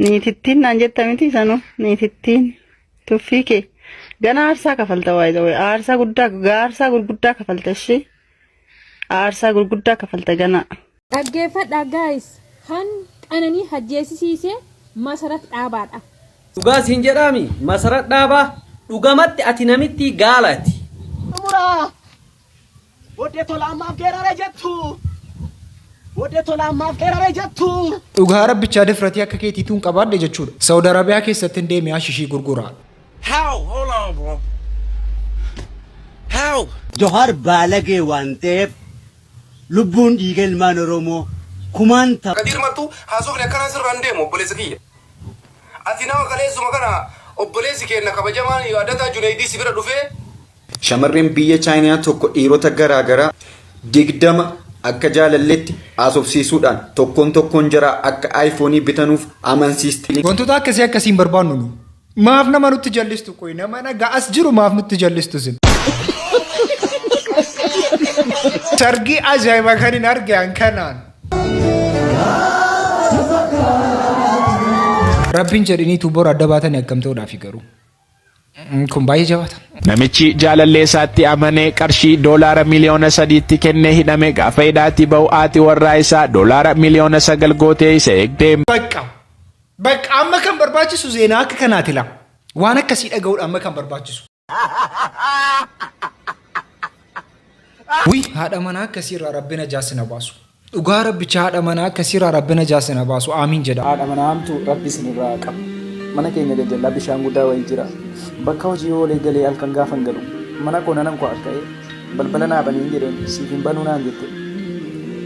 Niitittiin naan jetta miti sanuu niitittiin tuffii kee gana aarsaa kafalta waayita wayi aarsaa guddaa aarsaa gurguddaa kafalta ishee aarsaa gurguddaa kafalta gana. Dhaggeeffadhaa guys kan Qananii hajjeesisiise Masarat Dhaabaadha. Dhugaa siin jedhaami Masarat Dhaabaa dhugamatti ati namittii gaalaati. Xumuraa! Booddee tolaan maaf geerare jettu. Booddee tolaan maaf geerare jettu. Dhugaa rabbichaa difratii akka keetiituun qabaadhe jechuudha. Saudi Arabiyaa keessatti hin deeme hashishii gurguraa. How? Hold on, bro. How? Johar baalagee waan ta'eef lubbuun dhiiga ilmaan Oromoo kumaan ta. Kadiir Mattuu haasofni akkanaa sirraa hin deemu obboleessa kiyya. Ati nama kaleessuma kana obboleessi keenna kabajamaan Yaadataa Juneeydii si bira dhufee Shamarreen biyya Chaayinaa tokko dhiirota garaa garaa 20 akka jaalalleetti haasofsiisuudhaan tokkoon tokkoon jaraa akka iPhone bitanuuf amansiiste. Wantoota akkasii akkasii hin barbaannu nu. Maaf nama nutti jallistu qoy nama nagaa as jiru maaf nutti jallistu isin. Sargii ajaa'ibaa kan hin arge an kanaan. Rabbiin jedhiniitu bor adda baatanii akkam ta'uudhaafi garuu. Kun baay'ee jabaata. Namichi jaalallee isaatti amanee qarshii doolaara miliyoona sadiitti kennee hidhame gaafa hidhaatii bahu haati warraa isaa doolaara miliyoona 9 gootee isa eegde. Bakka bakka amma kan barbaachisu zeenaa akka kanaati laa. Waan akkasii dhaga'uudha amma kan barbaachisu. Wuy haadha manaa akkasii irraa rabbi najaa sina baasu. Dhugaa rabbicha haadha manaa akkasii irraa rabbi najaa sina baasu. Aamiin jedha. Haadha manaa hamtuu rabbi isin irraa haa qabu. Mana keenya gajjallaa bishaan guddaa wayii jira. Bakka hojii oolee galee halkan gaafan galu mana koo nanan ku'aakka'ee balbala naa baniin jedheen siif hin banuu naan jette.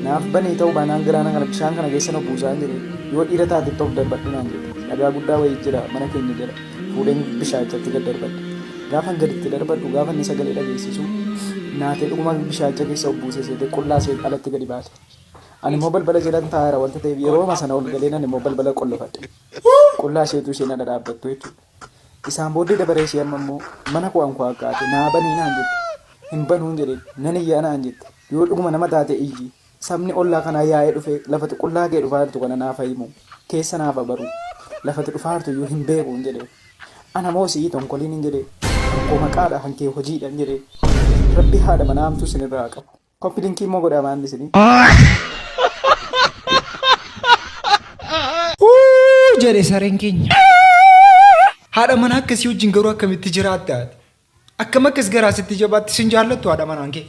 Naaf banii ta'uu baanaan galaana kana bishaan kana keessan of buusaan jedheen yoo dhiira taatetti of darbadhu naan jette. Dhagaa guddaa wayii jira mana keenya jala fuudheen bishaanichatti gad darbadhe. Gaafan gad itti darbadhu gaafa inni sagalee dhageessisu naatee dhuguma bishaanicha keessa of buuse seete qullaa ishee alatti gadi baate. Ani immoo balbala jalan taa'eera wanta ta'eef yerooma sana ol galee nan immoo balbala qollofadhe. Qullaa isheetu isheen ala dhaabbattu jechuudha. Isaan booddee dabaree ishee amma immoo mana koo an kwaakkaate naa banii naan jette. Hin banuun jedheen nan iyyaa naan jette. Yoo dhuguma nama taate iyyi. Sabni ollaa kanaa yaa'ee dhufee lafati qullaa kee dhufaa jirtu kana naaf haa himu. Keessa naaf haa baru. Lafati dhufaa jirtu iyyuu hin beekuun jedheen. Ana moo si'ii tonkoliin hin jedheen. Kan koo maqaadha kan kee hojiidha hin jedheen. Rabbi haadha manaa hamtuu isinirraa haa qabu. Copy linkii immoo godhaa maanni isinii. Uuu jedhe sareen keenya. Haadha manaa akkasii wajjin garuu akkamitti jiraatta ati? Akkam akkas garaa sitti jabaatti sin jaallattu haadha manaan kee.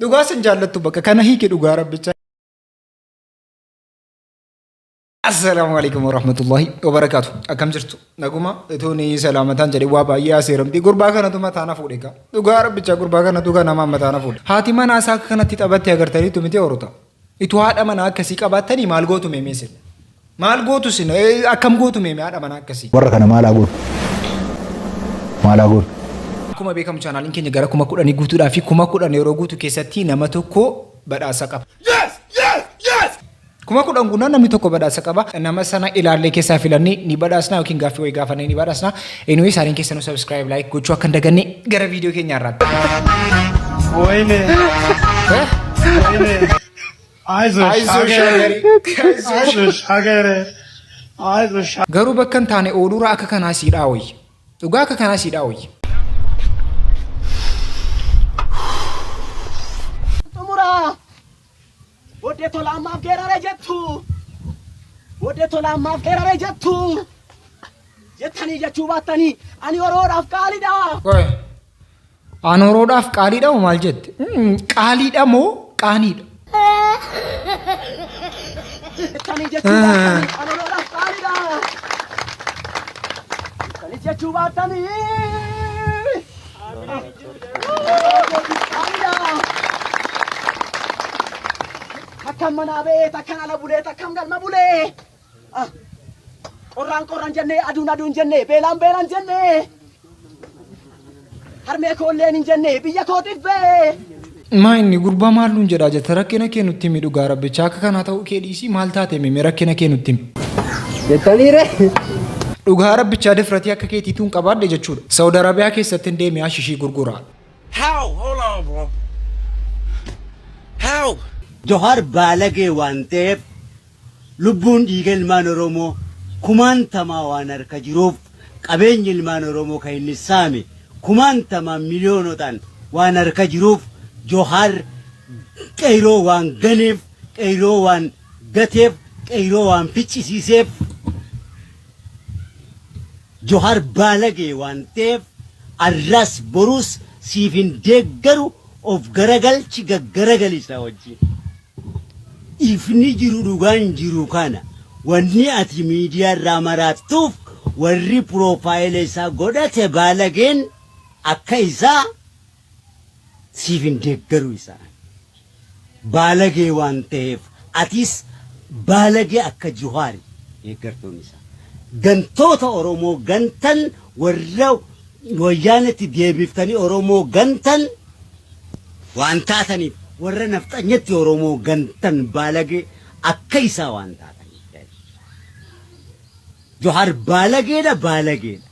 Dhugaa sin jaallattu bakka kana hiiki dhugaa rabbicha. Assalaamu alaikum warahmatullahi wabarakaatu. Akkam jirtu? Naguma utuu ni salaamataan jedhee waa baay'ee aseeramti. Gurbaa kanatu mataa na fuudhe gaa. Dhugaa rabbicha gurbaa kanatu kan namaa mataa na fuudhe. Haati manaa isaa akka kanatti taphatte agartaniitu miti horota. Ituu haadha manaa akkasii qabaattanii maal gootu mee isin? Maal gootu isin? Akkam gootu mee haadha manaa akkasii? Warra kana maal haa goonu? Maal haa goonu? Akkuma beekamu chaanaaliin keenya gara 10,000 guutuudhaa fi 10,000 yeroo guutu keessatti nama tokko badhaasa qaba. 10,000 guunnaan namni tokko badhaasa qaba. Nama sana ilaallee keessaa filannee ni badhaasna yookiin gaaffii wayii gaafannee ni badhaasna. Anyway isaaniin keessanuu subscribe like gochuu akka hin daganne gara viidiyoo keenyaa irraatti. Wayne. Wayne. Ayzosh Ayzosh hagere. hagere. Ayzosh hagere. Ayzosh Garuu bakka hin taane ooluura akka kanaa siidhaa wayya. Dhugaa akka kanaa siidhaa wayya. Xumuraa! Booddee tolaan maaf geerare jettu? Booddee tolaan maaf geerare jettu? Jettanii jechuu baattanii ani Oroodhaaf qaaliidha. Qoy. An Oroodhaaf qaaliidha moo maal jette? Qaaliidha moo qaaniidha? Jettanii jechuu baattanii ani Oroodhaaf qaaliidha. Jettanii jechuu baattanii. Takkan manaa ba'ee takkan ala bulee takkan galma bulee. Qorraan qorran jennee aduun aduun jennee beelaan beelaan jennee. Harmee koolleen hin jennee biyya kootiif ba'ee. Maa inni gurbaa maal nuun jedhaa jirta rakkina kee nutti himi dhugaa rabbichaa akka kanaa ta'uu kee dhiisii maal taate mime rakkina kee nutti himi. Jettanii ree? Dhugaa rabbichaa difratii akka keetiituun qabaadhe jechuudha. Saudi Arabiyaa keessatti hin deeme hashishii gurguraa. How? Hold on, bro. How? Johar baalagee waan ta'eef lubbuun dhiiga ilmaan Oromoo Kumaantamaa waan harka jiruuf qabeenyi ilmaan Oromoo kan inni saame kumaantamaa miliyoonotaan waan harka jiruuf Johaar qeyroo waan ganeef qeyroo waan gateef qeyroo waan ficcisiiseef Johar baalagee waan ta'eef arras borus siif hin deeggaru of garagalchi gaggaragali isaa wajjin. Ifni jiru dhugaan jiru kana wanni ati miidiyaa irraa maraattuuf warri piroofaayila isaa godhate baalageen akka isaa siif hin deeggaru isaa. Baalagee waan ta'eef atis baalagee akka Juhaari deeggartoonni isaa. Gantoota Oromoo gantan warra wayyaanetti deebiftanii Oromoo gantan waan taataniif warra nafxanyatti Oromoo gantan baalagee akka isaa waan taataniif. Johaar baalageedha baalageedha.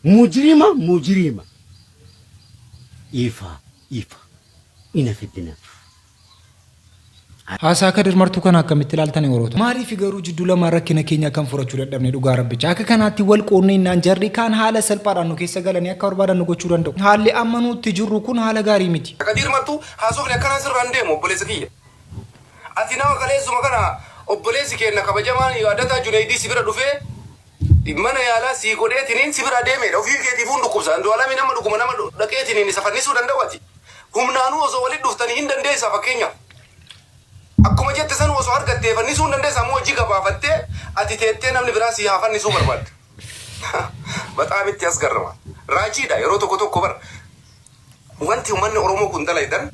Mujrima mujrima. Ifa ifa. Ina fitna. Haasaa Kadir Martuu kana akkamitti ilaaltani Oroota? Maaliif garuu jidduu lamaan rakkina keenya kan furachuu dadhabne dhugaa rabbicha? Akka kanaatti wal qoodne innaan jarri kaan haala salphaadhaan nu keessa galanii akka barbaadan nu gochuu danda'u. Haalli amma nutti jirru kun haala gaarii miti. Kadiir Martuu haasofni akkanaa sirraa hin deemu obboleessa kiyya. Ati nama kaleessuma kana obboleessi keenna kabajamaan Adataa Juneeydii si bira dhufee mana yaalaa sii godheetiniin si biraa deemeedha. Ofii keetiifuu hin dhukkubsa. Andu'aalamii nama dhuguma nama dhaqeetiniin isa fannisuu danda'u ati. Humnaanuu osoo walitti dhuftanii hin dandeessaa fakkeenyaaf. Akkuma jette sanuu osoo argattee fannisuu hin dandeessaa ammoo hojii gabaafattee ati teettee namni biraa sii haa fannisuu barbaadda. Baxaam itti as garrama. Raajiidha yeroo tokko tokko bar wanti uummanni Oromoo kun dalaydan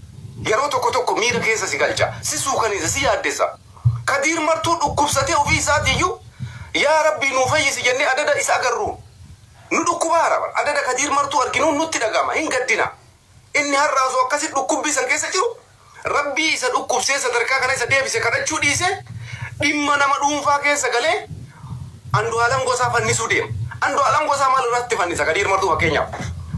yeroo tokko tokko miira keessa si galcha. Si suukanisa, si yaaddessa. Kadiir Martuu dhukkubsatee ofii isaatiiyyuu yaa Rabbii nuu fayyisi jennee adada isa agarru nu dhukkubaara bar. Adada Kadiir Martuu arginuun nutti dhaga'ama. Hin gaddina. Inni har'a osoo akkasi dhukkubbii san keessa jiru Rabbii isa dhukkubsee sadarkaa kana isa deebise kadhachuu dhiisee dhimma nama dhuunfaa keessa galee Andu'aalam Gosaa fannisuu deema. Andu'aalam Gosaa maal irratti fannisa Kadiir Martuu fakkeenyaaf.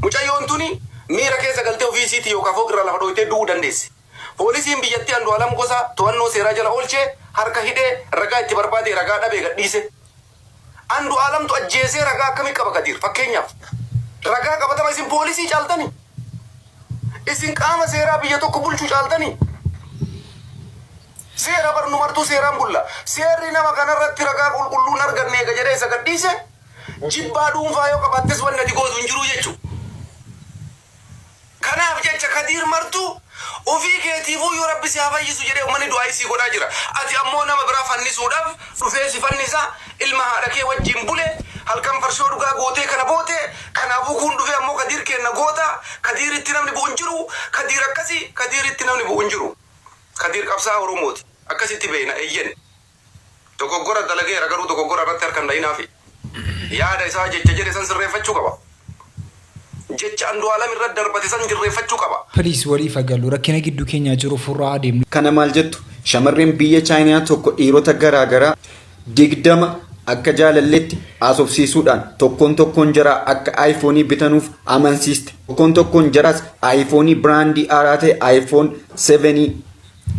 Mucayyoon tuni miira keessa galtee ofii isiitii yookaan fooq irraa lafa dhooytee du'uu dandeessi. Poolisiin biyyattii Andu'aalam Gosaa to'annoo seeraa jala oolchee harka hidhee ragaa itti barbaadee ragaa dhabee gadhiise. Andu'aalamtu ajjeesee ragaa akkamii qaba Kadiir fakkeenyaaf. Ragaa qabatama isin poolisii caaltanii? Isin qaama seeraa biyya tokko bulchu caaltanii? Seera bar nu martuu seeraan bulla. Seerri nama kanarratti ragaa qulqulluu hin arganne eega jedhee isa gadhiise jibbaa dhuunfaa yoo qabaattes wanni ati gootu hin jiru jechuudha. Kanaaf jecha Kadiir Martuu ofii keetiifuu yoo Rabbi si haa fayyisu jedhee ummanni du'aa'ii sii godhaa jira. Ati ammoo nama biraa fannisuudhaaf dhufee si fannisa, ilma haadha kee wajjiin bule, halkan farshoo dhugaa gootee kana boote, kanaafuu kuun dhufee ammoo Kadiir keenna goota, Kadiiritti namni bu'u hin jiru, Kadiir akkasi, Kadiiritti namni bu'u hin jiru. Kadiir qabsaa'aa Oromooti. Akkasitti beeyna eeyyen. Dogoggora dalageera garuu dogoggora irratti harka hin dha'inaafi. Yaada isaa jecha jedhe san sirreeffachuu qaba. Jecha Andu'aalam irra darbate san jirreeffachuu qaba. Please waliif haa gallu rakkina gidduu keenyaa jiru furraa adeemnu. Kana maal jettu? Shamarreen biyya Chaayinaa tokko dhiirota garaa garaa 20 akka jaalalleetti haasofsiisuudhaan tokkoon tokkoon jaraa akka Aayifoonii bitanuuf amansiiste. Tokkoon tokkoon jaraas Aayifoonii biraandii haaraa ta'e Aayifoon 7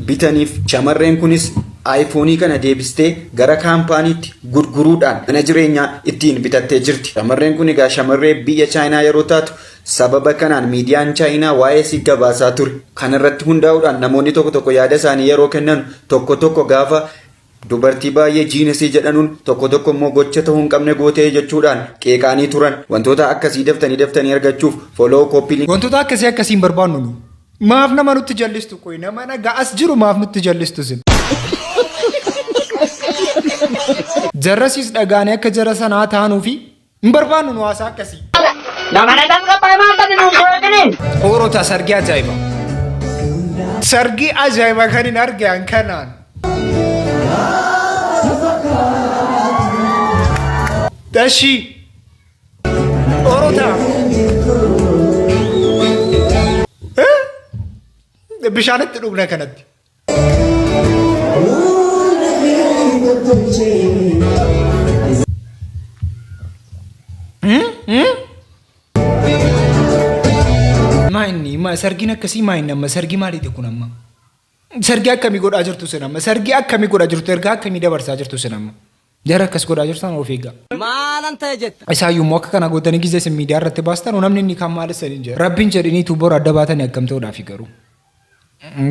bitaniif. Shamarreen kunis Aayifoonii kana deebistee gara kaampaaniitti gurguruudhaan mana jireenyaa ittiin bitattee jirti. Shamarreen kun egaa shamarree biyya Chaayinaa yeroo taatu sababa kanaan miidiyaan Chaayinaa waa'ee isii gabaasaa ture. Kana irratti hundaa'uudhaan namoonni tokko tokko yaada isaanii yeroo kennan tokko tokko gaafa dubartii baay'ee jiinesii jedhanuun tokko tokko immoo gocha ta'uu hin qabne gootee jechuudhaan qeeqaanii turan. Wantoota akkasii daftanii daftanii argachuuf follow copy link Wantoota akkasii akkasii hin barbaannu nu. Maaf nama nutti jallistu qoy nama nagaa as jiru maaf nutti jallistu isin. Jarrasiis dhagaanii akka jara sanaa taanuufi hin barbaannu nu haasaa akkasii. Oorota sargii ajaa'iba. Sargii ajaa'iba kan hin arge an kanaan. Dashii. Oorota. Bishaanitti dhugna kanatti. Maa inni maa sargiin akkasii maa inni amma sargii maaliiti kun amma? Sargii akkamii godhaa jirtu sin amma? Sargii akkamii godhaa jirtu? Ergaa akkamii dabarsaa jirtu sin amma? Jara akkas godhaa jirtan of eeggaa. Maalan ta'e jetta? Isaayyuu immoo akka kana gootanii gizee isin miidiyaa irratti baastan namni inni kan maal isiniin jedha. Rabbiin jedhiniitu bor adda baatanii akkam ta'uudhaafi garuu.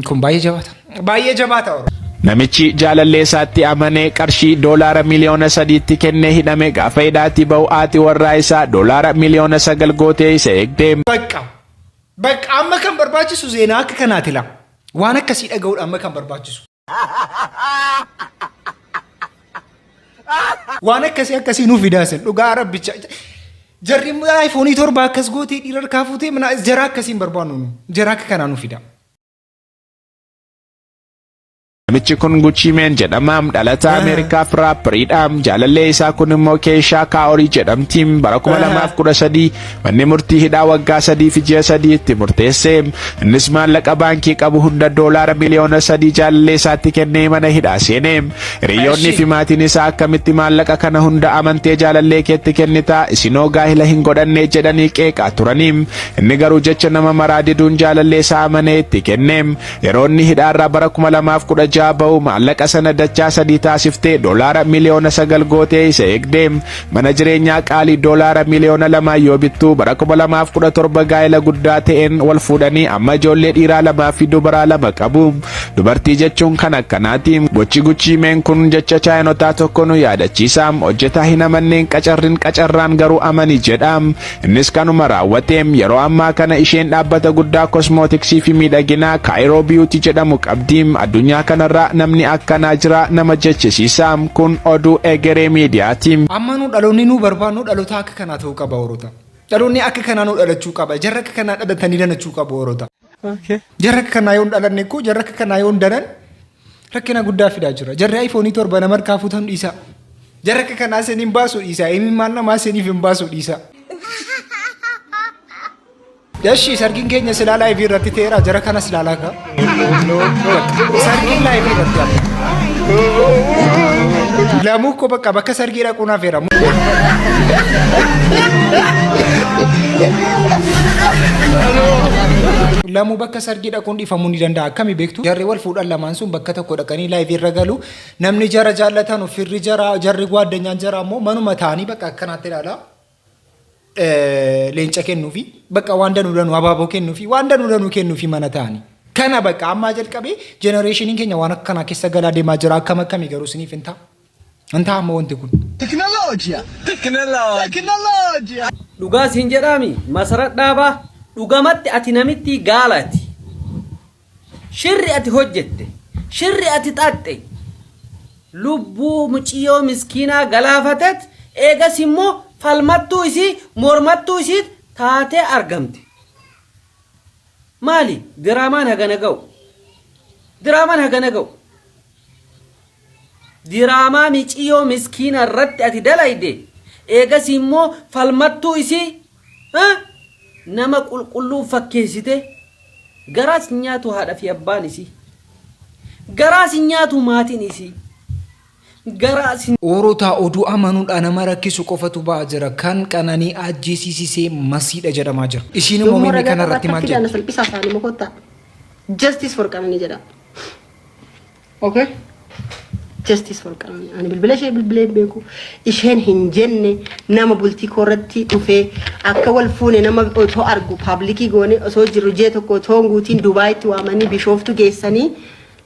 Kun baay'ee jabaata. Baay'ee jabaata Oromoo. Namichi jaalallee isaatti amanee qarshii $3 million kennee hidhame, gaafa hidhaatii ba'u haati warraa isaa $9 million gootee isa eegde. Bakka. Bakka amma kan barbaachisu seenaa akka kanaati laa. Waan akkasii dhaga'uudha amma kan barbaachisu. Waan akkasii akkasii nuuf fidaasin dhugaa rabbicha. Jarri iPhone 7 akkas gootee dhiira harkaa fuutee mana jara akkasii hin barbaannu nu. Jara akka kanaa nuuf fida. Namichi kun Gucci Mane jedhama. Dhalataa Ameerikaaf raappariidha. Jaalallee isaa kun immoo Keeshaa Kaorii jedhamti. Bara 2013 manni murtii hidhaa waggaa 3 fi ji'a 3 itti murteesse. Innis maallaqa baankii qabu hunda $3 million jaalallee isaatti kennee mana hidhaa seene. Hiriyoonni fi maatiin isaa akkamitti maallaqa kana hunda amantee jaalallee keetti kennitaa, isinoo gaahila hin godhanne jedhanii qeeqaa turanii. Inni garuu jecha nama maraa diduun jaalallee isaa amanee itti kenne. Yeroo inni hidhaarraa bara 2016 ba'u maallaqa sana dachaa sadii taasiftee $9 million gootee isa eegde. Mana jireenyaa qaalii $2 million yoo bittu, bara 2017 gaa'ela guddaa ta'een wal fuudhanii amma ijoollee dhiiraa lamaa fi dubaraa lama qabu. Dubartii jechuun kan akkanaati. Gochi Gucci Mane kun jecha chaayinotaa tokko nu yaadachiisa. Hojjetaa hin amanneen qacarrin, qacarraan garuu amani jedha. Innis kanuma raawwate. Yeroo ammaa kana isheen dhaabbata guddaa kosmootiksii fi miidhaginaa Kaayiroo Beauty jedhamu qabdi. Addunyaa kanarra namni akkanaa jira nama jechisiisa. Kun oduu Egeree Miidiyaati. Amma nu dhaloonni nu barbaannu dhaloota akka kanaa ta'uu qaba horoota. Dhaloonni akka kanaa nu dhalachuu qaba. Jarra akka kanaa dhalatanii dhalachuu qabu horoota. Jarra akka kanaa yoo hin dhalanne koo, jarra akka kanaa yoo hin dalan rakkina guddaa fidaa jira. Jarri iPhone 7 nama harkaa fuutan dhiisa. Jarra akka kanaa isiniin baasu dhiisa. Imimmaan namaa isiniif hin baasu dhiisa. Yashi sargiin keenya silaa live irratti ta'eera, jara kanas ilaalaa kaa. Sargiin live irratti hafe. Lamuu koo bakka bakka sargii dhaquu naaf heera. Lamuu bakka sargii dhaquun dhiifamuu ni danda'a. Akkami beektu? Jarri wal fuudhan lamaan sun bakka tokko dhaqanii live irra galu. Namni jara jaallatan firri jara, jarri gwaddanyaan jara ammoo manuma ta'anii bakka akkanaatti ilaalaa. Leenca kennuufi bakka waan danuu danuu, abaaboo kennuufi, waan danuu danuu kennuufi mana ta'anii. Kana bakka ammaa jalqabee generationiin keenya waan akkanaa keessa galaa deemaa jira. Akkam akkamii garuu isiniif hin ta'a. Hin ta'a amma wanti kun. Teknooloojiyaa. Teknooloojiyaa. Dhugaa siin jedhaami, Masarat Dhaabaa, dhugamatti ati namittii gaalaati. Shirri ati hojjette, shirri ati xaxxe, lubbuu muciyyoo miskiinaa galaafatet, eegas immoo falmattuu isii, mormattuu isii taatee argamte. Maali diraamaan hagana ga'u? Diraamaan hagana ga'u. Diraamaa miciyyoo miskiina irratti ati dalayde, eegas immoo falmattuu isii nama qulqulluu fakkeessite, garaas hin nyaatu haadha fi abbaan isii. Garaas hin nyaatu maatiin isii. Garaas hin Oorotaa oduu amanuudhaan nama rakkisu qofatu ba'aa jira. Kan Qananii ajjeesisisee Masiidha jedhamaa jira. Ishiin immoo Yommuu inni ragaa kana irratti maal qabaattan fidaa na jetti? salphisaa isaanii mokottaa. Justice for Qananii jedha. Okay? Justice for Qananii. Ani bilbila ishee bilbilee hin beeku. Isheen hin jenne, nama bultii koo irratti dhufee akka wal fuune nama otoo argu public goone osoo jirru, ji'a tokko otoo hin guutiin Dubaayitti waamanii Bishooftu geessanii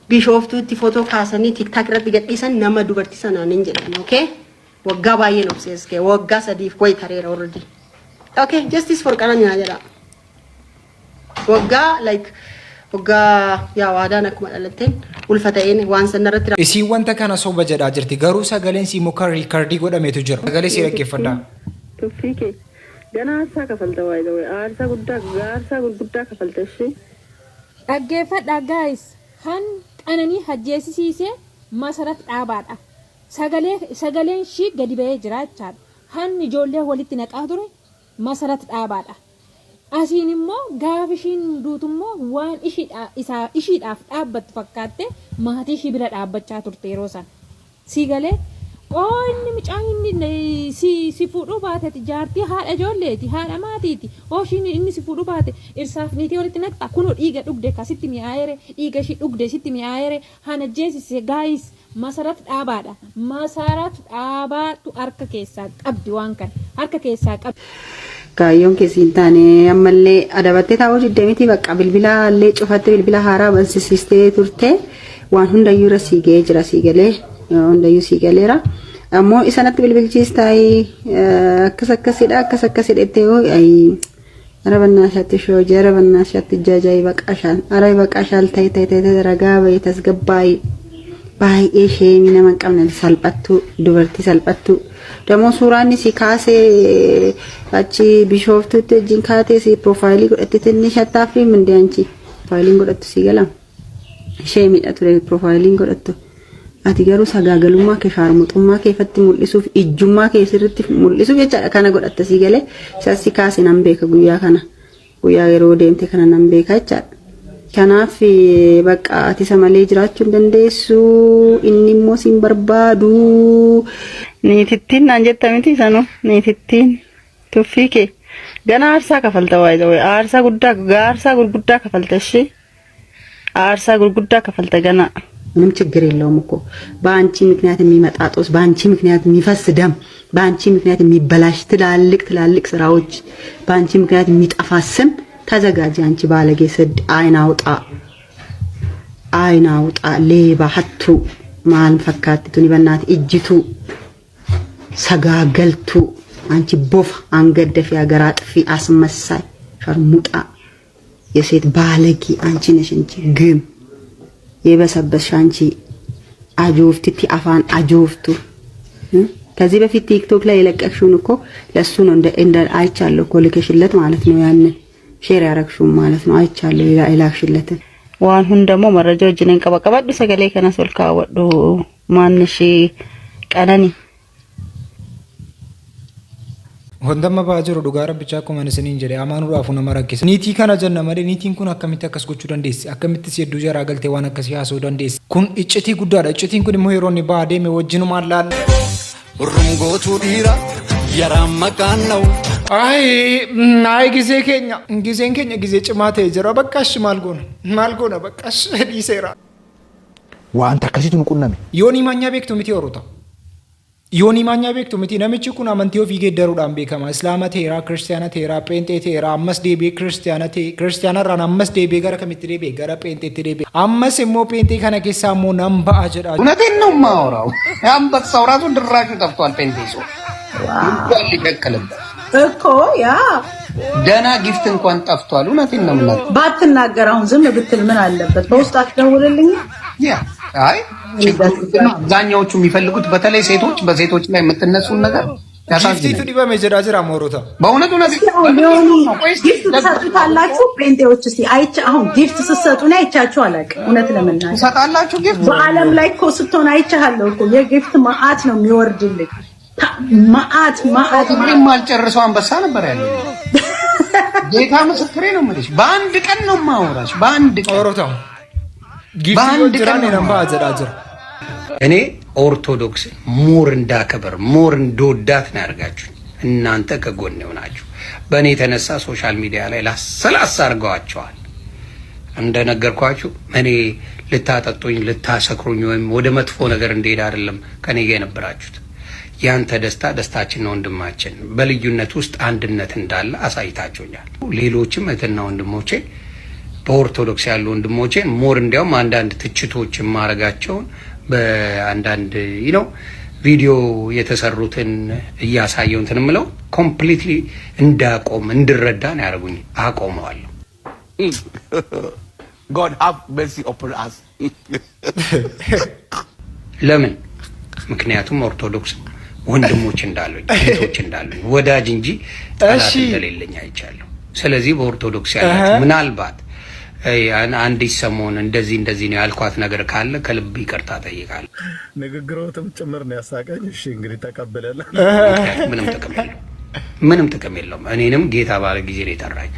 Bishooftuutti footoo kaasanii TikTok irratti gadhiisan, nama dubartii sanaan hin jedhan. Okay? Waggaa baay'een obsees kee waggaa 3f wayi tareera already. Okay, justice for Qananii naa jedha. Waggaa like waggaa yaa waadaan akkuma dhalatteen ulfa ta'een waan sana irratti Isiin wanta kana soba jedhaa jirti. Garuu sagaleen sii muka record godhametu jira. Sagalee sii dhaggeeffadhaa. Tuffii kee. Gana aarsaa kafalta waayee aarsaa guddaa, aarsaa gurguddaa kafalta ishee. Dhaggeeffadhaa guys, kan Qananii hajjeesisiise Masarat Dhaabaadha. Sagalee sagaleen ishii gadi ba'ee jira jechaadha. Han ijoollee walitti naqaa ture Masarat Dhaabaadha. Asiin immoo gaafa ishiin duutu immoo waan ishiidha isaa ishiidhaaf dhaabbattu fakkaatte maatii ishii bira dhaabbachaa turte yeroo sana. Sii galee? Oo inni mucaan inni si fuudhuu baate jaartii haadha ijoolleeti, haadha maatiiti. Oo ishiin inni si fuudhuu baate irsaaf niitii walitti naqxa. Kunoo dhiiga dhugde ka sitti mi'aayeere, dhiiga ishii dhugde sitti mi'aayeere. Hana jeesise guys, Masarat Dhaabaadha. Masarat Dhaabaatu harka keessaa qabdi, waan kana harka keessaa qabdi. Kaayyoon keessi hin taane ammallee adabattee taa'uu didde miti, bakka bilbila illee cufattee bilbila haaraa bansisiistee turte. Waan hundayyuu irra sii ga'ee jira, sii galee, hundayyuu sii galeera. Ammoo isa natti bilbilchiistaayii akkas akkasidha, akkas akkasidha jettee yoo ara bannaashaatti shoojee, ara bannaashaatti jaajaa baqashaal, ara baqashaal ta'e ta'e ta'e, ragaa bahee tasgabbaa'ee, baay'ee sheemii nama hin qabne, salphattuu, dubartii salphattuu. Dammoo suuraan si kaasee achi Bishooftuutti wajjin kaatee si profile godhatte tinni shattaa fi mindee anchi profileiin godhattu si galama. Ishee miidha ture profileiin godhattu. Ati garuu sagaagalummaa kee, shaarmuxummaa kee ifatti mul'isuuf, ijjummaa kee sirriitti mul'isuuf jechaadha kana godhatte, si galee. Isas si kaase nan beeka, guyyaa kana, guyyaa yeroo deemte kana nan beeka jechaadha. Kanaaf bakka ati isa malee jiraachuu hin dandeessu, inni immoo sin barbaadu. Niitittiin naan jetta miti sanuu, niitittiin tuffii kee gana aarsaa kafalta, waayee aarsaa guddaa, aarsaa gurguddaa kafalta, ishee aarsaa gurguddaa kafalta gana. ምንም ችግር የለውም እኮ። በአንቺ ምክንያት የሚመጣ ጦስ፣ በአንቺ ምክንያት የሚፈስ ደም፣ በአንቺ ምክንያት የሚበላሽ ትላልቅ ትላልቅ ስራዎች፣ በአንቺ ምክንያት የሚጠፋ ስም፣ ተዘጋጂ። አንቺ ባለጌ ስድ፣ አይን አውጣ፣ አይን አውጣ፣ ሌባ hattuu maal fakkaatti tuni? በእናትህ ejjituu sagaagaltuu፣ አንቺ ቦፋ አንገት ደፊ፣ ሀገር አጥፊ፣ አስመሳይ ሸርሙጣ፣ የሴት ባለጌ አንቺ ነሽ እንጂ ግም የበሰበስሽ አንቺ ajooftiti afaan ajooftu። ከዚህ በፊት ቲክቶክ ላይ የለቀቅሽውን እኮ ለሱ ነው እንደ አይቻለሁ እኮ፣ ልከሽለት ማለት ነው። ያንን share ያረግሽውን ማለት ነው፣ አይቻለሁ የላክሽለትን። Waan hundamoo መረጃ wajjin qaba. Qabadhu, sagalee kanas ol kaawwadhu. Maannishi Qanani. Wanta amma ba'aa jiru dhugaa rabbichaa akkuma ani isiniin jedhe amaanuudhaaf nama rakkisa. Niitii kana jenna malee niitiin kun akkamitti akkas gochuu dandeessi? Akkamitti si hedduu jaraa galtee waan akkasii haasa'uu dandeessi? Kun iccitii guddaadha. Iccitiin kun immoo yeroo inni ba'aa deeme wajjinumaan laalla. Hurrumgootuu dhiira yaraan maqaan na'u. Ayi ayi, gisee keenya, giseen keenya gisee cimaa ta'e jira. Bakka maal goona, maal goona, bakka dhiiseera. Wanta akkasiitu nu qunname. Yoonii maanyaa beektu miti horota. Yoonii maanyaa beektu miti, namichi kun amantii ofii geeddaruudhaan beekama. Islaama ta'eera, Kiristiyaana ta'eera, Pheenxee ta'eera, ammas deebi'ee Kiristiyaana ta'e, Kiristiyaanarraan ammas deebi'ee gara kamitti deebi'e? Gara Pheenxeetti deebi'e. Ammas immoo Pheenxee kana keessaa immoo nan ba'a jedha. እውነቴን ነው የማወራው። አንበሳው ራሱ ድራሹ ጠፍቷል። ጴንጤ ሰው እንኳን ሊቀቅልበት እኮ ያ ደህና gift እንኳን ጠፍቷል። እውነቴን ነው የምናገረው። ባትናገር አሁን ዝም ብትል ምን አለበት? በውስጥ አትደውልልኝ? Yeah, አይ ችግሩ ምንድን ነው? አብዛኛዎቹ የሚፈልጉት በተለይ ሴቶች፣ በሴቶች ላይ የምትነሱን ነገር Giftiitu ያሳዝናል። dhibame jedhaa jira moorota. በእውነት እውነት ሊሆኑ ነው። Gift ትሰጡታላችሁ ጴንጤዎች? እስኪ አይቼ አሁን gift ስትሰጡ እኔ አይቻችሁ አላውቅም። እውነት ለመናገር ትሰጣላችሁ gift? በዓለም ላይ እኮ ስትሆን አይቻለሁ እኮ፣ የ gift መዓት ነው የሚወርድልህ። መዓት መዓት። እኔም አልጨርሰው አንበሳ ነበር ያለው። ጌታ ምስክሬ ነው የምልሽ። በአንድ ቀን ነው የማወራሽ። በአንድ ቀን Moorota. Giftii በአንድ ቀን jiraan ነው nan ba'a jedhaa jira. እኔ ኦርቶዶክስ more እንዳከብር፣ more እንደወዳት ነው ያደርጋችሁ። እናንተ ከጎን ሆናችሁ በእኔ የተነሳ social media ላይ ላሰላስ አድርገዋቸዋል። እንደነገርኳችሁ እኔ ልታጠጡኝ፣ ልታሰክሩኝ ወይም ወደ መጥፎ ነገር እንደሄድ አይደለም ከኔ ጋር የነበራችሁት። ያንተ ደስታ ደስታችን ነው ወንድማችን። በልዩነት ውስጥ አንድነት እንዳለ አሳይታችሁኛል። ሌሎችም እህትና ወንድሞቼ፣ በኦርቶዶክስ ያሉ ወንድሞቼን more እንዲያውም አንዳንድ ትችቶች የማረጋቸውን በአንዳንድ ነው ቪዲዮ የተሰሩትን እያሳየው እንትን የምለው completely እንዳቆም እንድረዳ ነው ያደርጉኝ። አቆመዋለሁ። God have mercy upon us. ለምን? ምክንያቱም ኦርቶዶክስ ወንድሞች እንዳሉኝ፣ እህቶች እንዳሉኝ፣ ወዳጅ እንጂ ጠላት እንደሌለኝ አይቻለሁ። ስለዚህ በኦርቶዶክስ ያላችሁ ምናልባት አንዲት ሰሞን እንደዚህ እንደዚህ ነው ያልኳት ነገር ካለ ከልብ ይቅርታ ጠይቃለሁ። ንግግሮትም ጭምር ነው ያሳቀኝ። እሺ እንግዲህ ተቀብለናል። ምክንያቱም ምንም ጥቅም የለውም። ምንም ጥቅም የለውም። እኔንም ጌታ ባለ ጊዜ ነው የጠራኝ።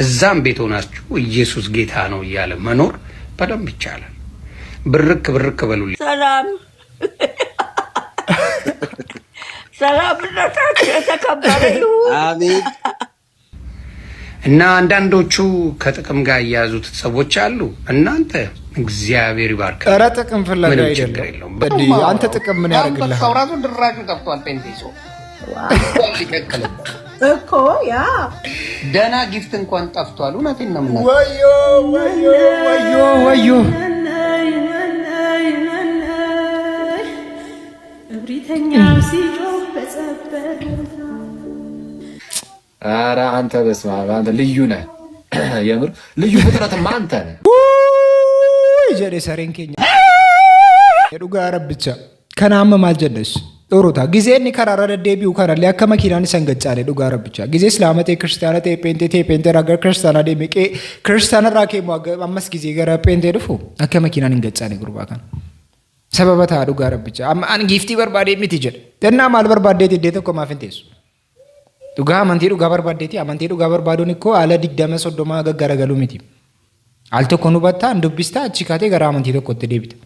እዛም ቤት ሆናችሁ ኢየሱስ ጌታ ነው እያለ መኖር በደንብ ይቻላል። ብርክ ብርክ በሉልኝ። ሰላም። ሰላምነታችሁ የተከበረ ይሁን። አሜን። እና አንዳንዶቹ ከጥቅም ጋር እያያዙት ሰዎች አሉ። እናንተ እግዚአብሔር ይባርክ። ኧረ ጥቅም ፍለጋ ምንም ችግር አይደለም። የለውም። እንዴ አንተ ጥቅም ምን ያደርግልሃል? አንበሳው ራሱ ድራሹ ጠፍቷል። ጴንጤ ሰው ሊቀቅልበት እኮ ያ ደህና gift እንኳን ጠፍቷል። እውነቴን ነው የምናገረው። ወዮ ወዮ ወዮ ወዮ። እብሪተኛው ሲጮህ በጸበል። ኧረ አንተ በስመ አብ፣ አንተ ልዩ ነህ። የምር ልዩ ፍጥረትማ አንተ ነህ። Wuuy jedhe sareen keenya. Dhugaa rabbicha. Kana amma maal jennes? Dhorota. Gizee inni karaarra deddeebi'u kanallee akka makiinaan isa hin gaccaane dhugaa rabbicha. Gizee islaama ta'e, kiristaana ta'e, pheenxee ta'e, pheenxee irraa gara kiristaanaa deeme, qee kiristaana irraa kee immoo ammas gizee gara pheenxee dhufu akka makiinaan hin gaccaane gurbaa kana. Sababa ta'a dhugaa rabbicha. Amma ani giiftii barbaadee miti jedha. Xennaa maal barbaaddeeti iddee tokko maaf hin teessu? Dhugaa amantii dhugaa barbaaddeeti. Amantii dhugaa barbaaduun ikkoo haala 20 30 gaggaragaluu miti. Al tokko nu battaa dubbistaa achi kaatee gara amantii tokkotti deebita.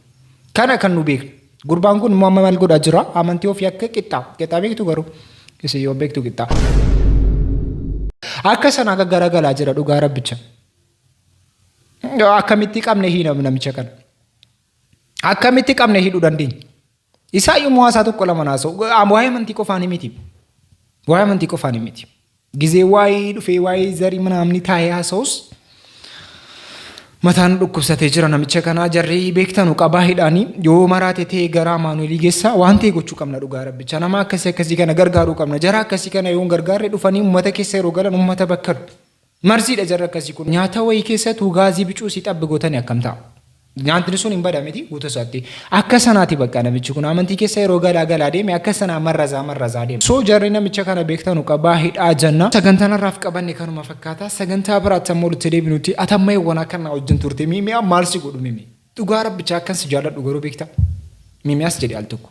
Kana kan nu beeknu. Gurbaan kun immoo amma maal godhaa jira? Amantii ofii akka qixxaa. Qixxaa beektu garuu? Isin yoo beektu qixxaa. Akka sanaa gaggaragalaa jira dhugaa rabbicha. Akkamitti qabne hiinam namicha kana? Akkamitti qabne hidhuu dandeenya? Isaayyuu mo'aasaa tokko lama naasa'u. Waa'ee amantii qofaan miti. Waa'ee amantii qofaan miti. Gizee waa'ee dhufee waa'ee zarii manaamni taa'ee haasa'us mataan dhukkubsatee jira namicha kanaa. Jarri beektanu qabaa hidhaanii yoo maraate ta'ee gara Amaanuelii geessaa waan ta'e gochuu qabna dhugaa rabbicha. Nama akkasii akkasii kana gargaaruu qabna. Jara akkasii kana yoo hin gargaarre dhufanii uummata keessa yeroo galan uummata bakkalu. Marziidha jarri akkasii kun. Nyaata wayii keessattuu gaazii bicuu si xabbi gootanii akkam ta'a? Nyaatni sun hin bada miti guutuu isaatti. Akka sanaati bakka namichi kun amantii keessa yeroo galaa galaa deeme akka sanaa marrazaa marrazaa deema. So jarri namicha kana beektanu qabaa hidhaa jenna. Sagantaan har'aaf qabanne kanuma fakkaata. Sagantaa biraatti ammoo walitti deebinutti atamma eewwan akka naa wajjin turte miimiyaa maal si godhu mimi. Dhugaa rabbichaa akkan si jaalladhu garuu beekta. Miimiyaas jedhe al tokko.